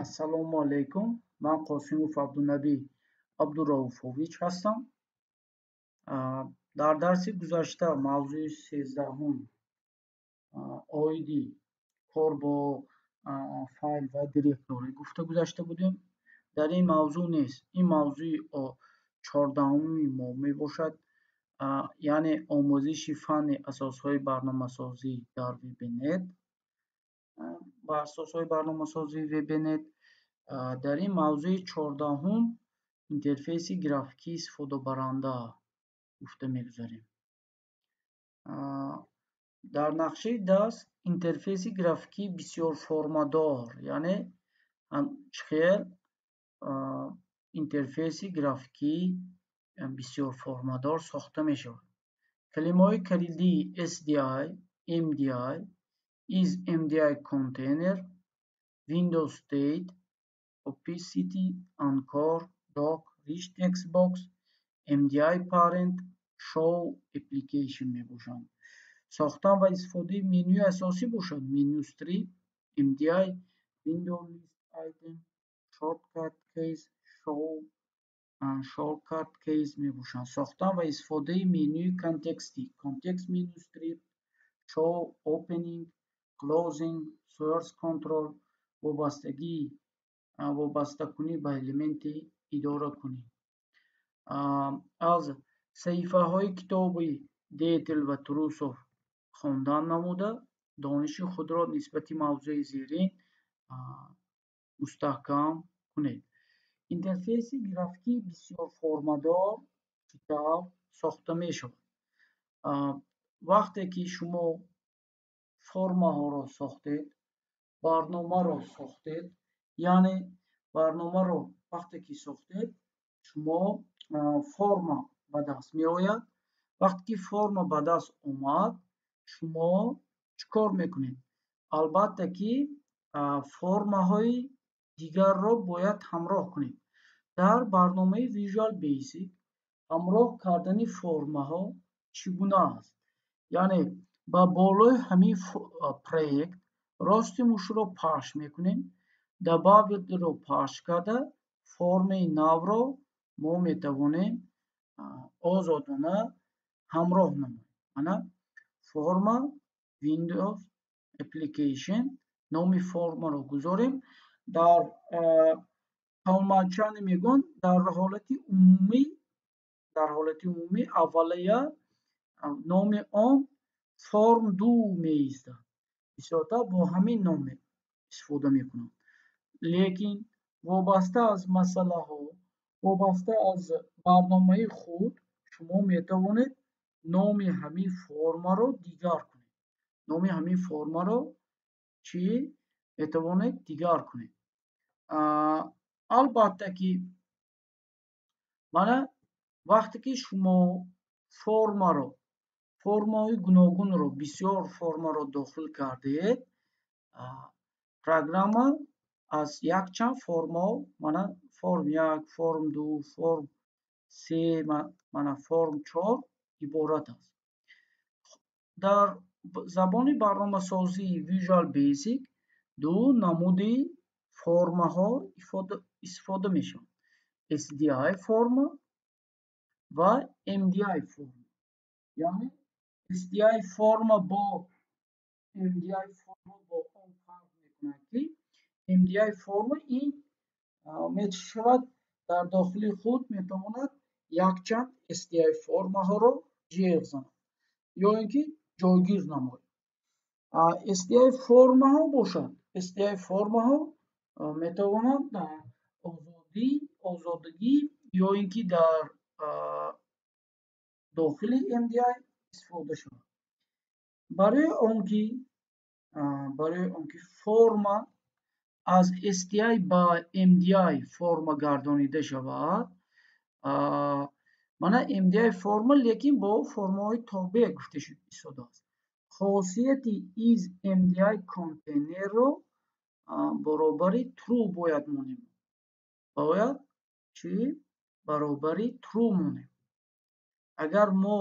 Ассалому алайкум. Ман Қосимов Абдунабӣ Абдурауфович ҳастам. Дар дарси гузашта мавзӯи 13-ум оиди кор бо файл ва директорӣ гуфта гузашта будем. Дар ин мавзӯъ нест. Ин мавзӯи 14-уми мо мебошад, яъне омӯзиши фанни асосҳои барномасозӣ дар VB.NET ба асосҳои барномасозии VB.NET. Дар ин мавзӯи 14-ум интерфейси графикии истифодабаранда гуфта мегузарем. Дар нақшаи дарс интерфейси графикии бисёрформадор, яъне чӣ хел интерфейси графикии бисёрформадор сохта мешавад. Калимаҳои калидии SDI, MDI, is MDI container, Windows State, Opacity, Anchor, Dock, Rich Text Box, MDI Parent, Show Application мебошанд. Сохтан ва истифодаи менюи асосӣ бошад: Menu Strip, MDI, Window List Item, Shortcut Keys, Show Shortcut Keys мебошанд. Сохтан ва истифодаи менюи контекстӣ: Context Menu Strip, Show, Opening, Closing, Source Control, вобастагӣ, вобастакунӣ ба элементи идоракунӣ. Аз саҳифаҳои китоби Детел ва Трусов хондан намуда, дониши худро нисбати мавзӯи зерин мустаҳкам кунед. Интерфейси графикии бисёрформадор чӣ тавр сохта мешавад? Вақте ки шумо формаҳоро сохтед, барномаро сохтед, яъне барномаро вақте ки сохтед, шумо форма ба даст меояд. Вақте ки форма ба даст омад, шумо чӣ кор мекунед? Албатта ки формаҳои дигарро бояд ҳамроҳ кунед. Дар барномаи Visual Basic ҳамроҳ кардани формаҳо чӣ гуна аст? Яъне ба болои ҳамин проект рости мушро пахш мекунем, добавить-ро пахш карда, формаи навро мо метавонем озодона ҳамроҳ намоем. Мана форма Windows Application, номи формаро гузорем. Дар по умолчанию мегӯянд, дар ҳолати умумӣ аввалия номи он форм 2 меистад. Бисёртар бо ҳамин ном истифода мекунанд. Лекин вобаста аз масъалаҳо, вобаста аз барномаи худ шумо метавонед номи ҳамин формаро дигар кунед. Номи ҳамин формаро чӣ метавонед дигар кунед? Албатта ки мана вақте ки шумо формаро, формаҳои гуногунро, бисёр формаро дохил кардед, программа аз якчанд формаҳо, мана форм 1, форм 2, форм 3, мана форм 4 иборат аст. Дар забони барномасозии Visual Basic ду намуди формаҳо истифода мешаванд: SDI форма ва MDI форма. Яъне SDI форма бо MDI форма бо он фарқ мекунад, ки MDI форма ин мешавад, дар дохили худ метавонад якчанд SDI формаҳоро ҷеғ занад ё ин ки ҷойгир намояд. SDI формаҳо бошад, SDI формаҳо метавонанд дар озодӣ, озодагӣ ё ин ки дар дохили MDI истифода шавад. Барои он ки форма аз SDI ба MDI форма гардонида шавад, мана MDI форма, лекин бо формаҳои тобеъ гуфта истодааст. Хосияти is MDI container-ро баробари true бояд монем. Бояд чӣ? Баробари true монем. Агар мо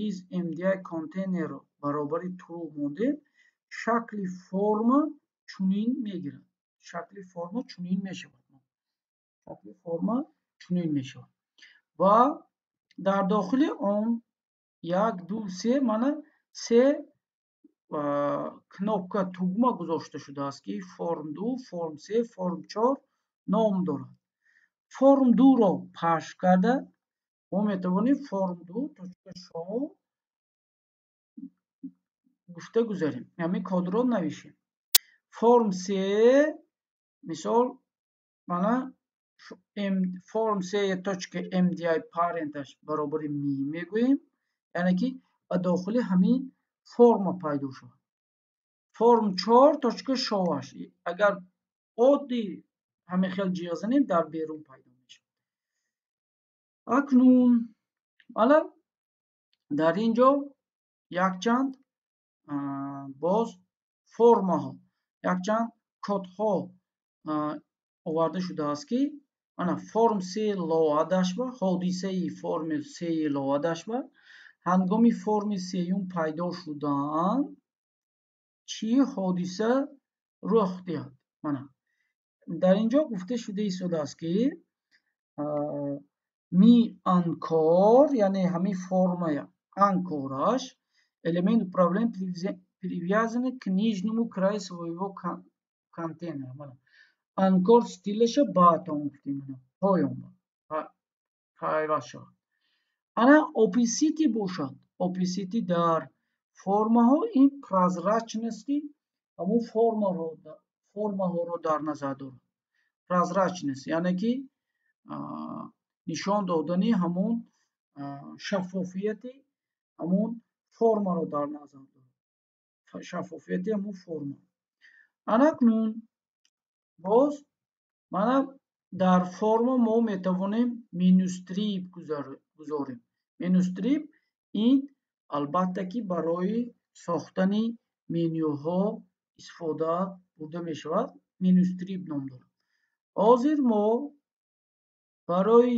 is MDI container-ро баробари true мондем, шакли форма чунин мегирад. Шакли форма чунин мешавад. Шакли форма чунин мешавад ва дар дохили он як, ду, се, мана се кнопка, тугма гузошта шудааст, ки форм 2, форм 3, форм 4 ном дорад. Форм 2-ро пахш карда, мо метавонем форм 2 точка show гуфта гузарем, ҳамин кодро навишем. Форм 3, мисол, мана форм 3 точка mdi parent аш баробари me мегӯем, яъне ки ба дохили ҳамин форма пайдо шавад. Форм 4 точка show аш, агар оддӣ ҳамин хел ҷиғ занем, дар берун пайдо мешавад. Акнун мана дар ин ҷо якчанд боз формаҳо, якчанд кодҳо оварда шудааст, ки мана форм 3 load ашба, ҳодисаи форми 3 load ашба, ҳангоми форми сеюм пайдо шудан чӣ ҳодиса рух диҳад? Мана дар ин ҷо гуфта шуда истодааст, ки me anchor, яъне ҳамин формаи anchor аш, элемент управления, привязанный к нижнему краю своего контейнера. Мана anchor style аша bottom гуфтем, поён пайваст шавад. Ана opacity бошад, opacity дар формаҳо ин прозрачности ҳамун формаҳоро дар назар дорад. Прозрачность, яъне ки нишон додани ҳамун шаффофияти ҳамун формаро дар назар дорад, шаффофияти ҳамун форма. Анакнун боз мана дар форма мо метавонем menu strip гузорем. Menu strip ин албатта ки барои сохтани менюҳо истифода бурда мешавад, menu strip ном дорад. Ҳозир мо барои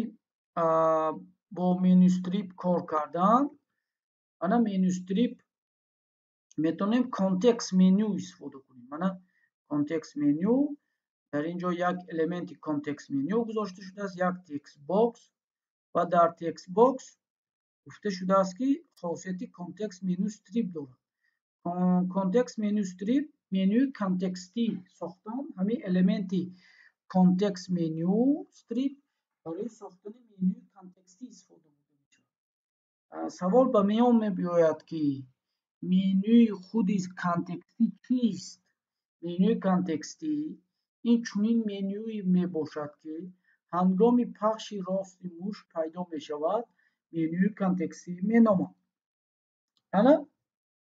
бо menu strip кор кардан, ана menu strip метавонем context menu истифода кунем. Мана context menu, дар ин ҷо як элементи context menu гузошта шудааст, як text box, ва дар text box гуфта шудааст, ки хосияти context menu strip дорад. Context menu strip, менюи контекстӣ сохтан, ҳамин элементи context menu strip барои сохтани менюи контекстӣ истифода бурда мешавад. Савол ба миён мебиёяд, ки менюи худи контекстӣ чист? Менюи контекстӣ ин чунин менюе мебошад, ки ҳангоми пахши рости муш пайдо мешавад, менюи контекстӣ меноманд. Ана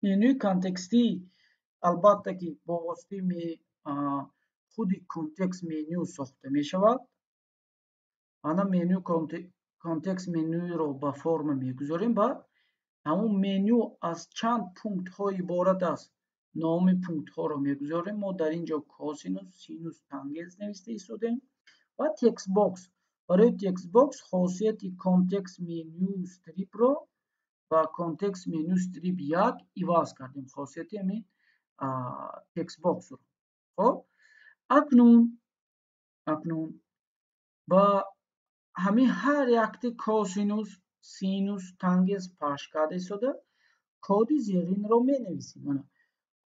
менюи контекстӣ албатта ки бо воситаи худи context menu сохта мешавад. Ана меню, context menu йро ба форма мегузорем. Баъд ҳамун меню аз чанд пунктҳо иборат аст, номи пунктҳоро мегузорем. Мо дар ин ҷо косинус, синус, тангенс нависта истодем ва textbox. Барои textbox хосияти context menu strip ро ба context menu strip 1 иваз кардем, хосияти ҳамин textbox ро. Хоб, акнун ба ҳамин ҳар якти косинус, синус, тангенс пахш карда истода, коди зеринро менависем. Мана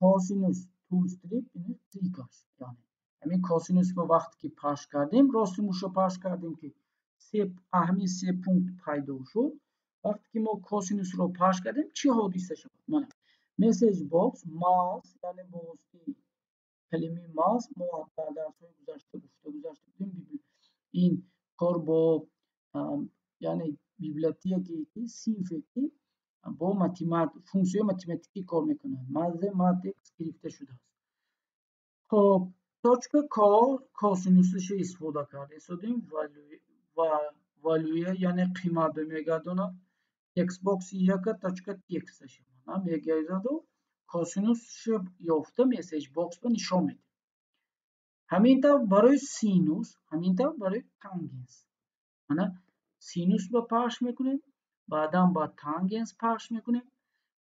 косинус toolstrip клик аш, яъне ҳамин косинусро вақте ки пахш кардем, рости мушро пахш кардем, ки ҳамин се пункт пайдо шуд. Вақте ки мо косинусро пахш кардем, чӣ ҳодиса шавад? Мана message box Math, яъне бо воситаи калимаи Math, мо дар дарсҳои гузашта гуфта гузашта будем, ин кор бо, яъне библиотекае ки, синфе ки бо функсияҳои математикӣ кор мекунад, Mathematics гирифта шудааст. Хоб, точка косинусашро истифода карда истодем ва value, яъне қимат мегардонад. Textbox яка точка text аш мегардаду косинусшо ёфта, message box ба нишон медиҳад. Ҳамин тавр барои синус, ҳамин тавр барои тангенс. Мана синус ба пахш мекунем, баъдан ба тангенс пахш мекунем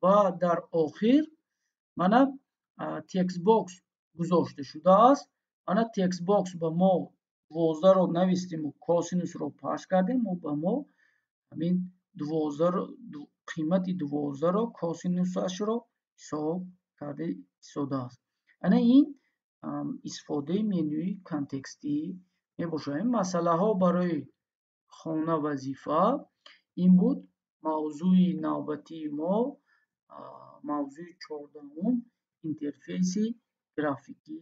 ва дар охир мана textbox гузошта шудааст. Ана textbox ба мо 12-ро навистему косинусро пахш кардем, ба мо ҳамин қимати 12-ро, косинусашро ҳисоб карда истодааст. Ана ин истифодаи менюи контекстӣ мебошад. Ин масъалаҳо барои хона вазифа. Ин буд мавзӯи навбатии мо, мавзӯи 14-ум, интерфейси графикӣ.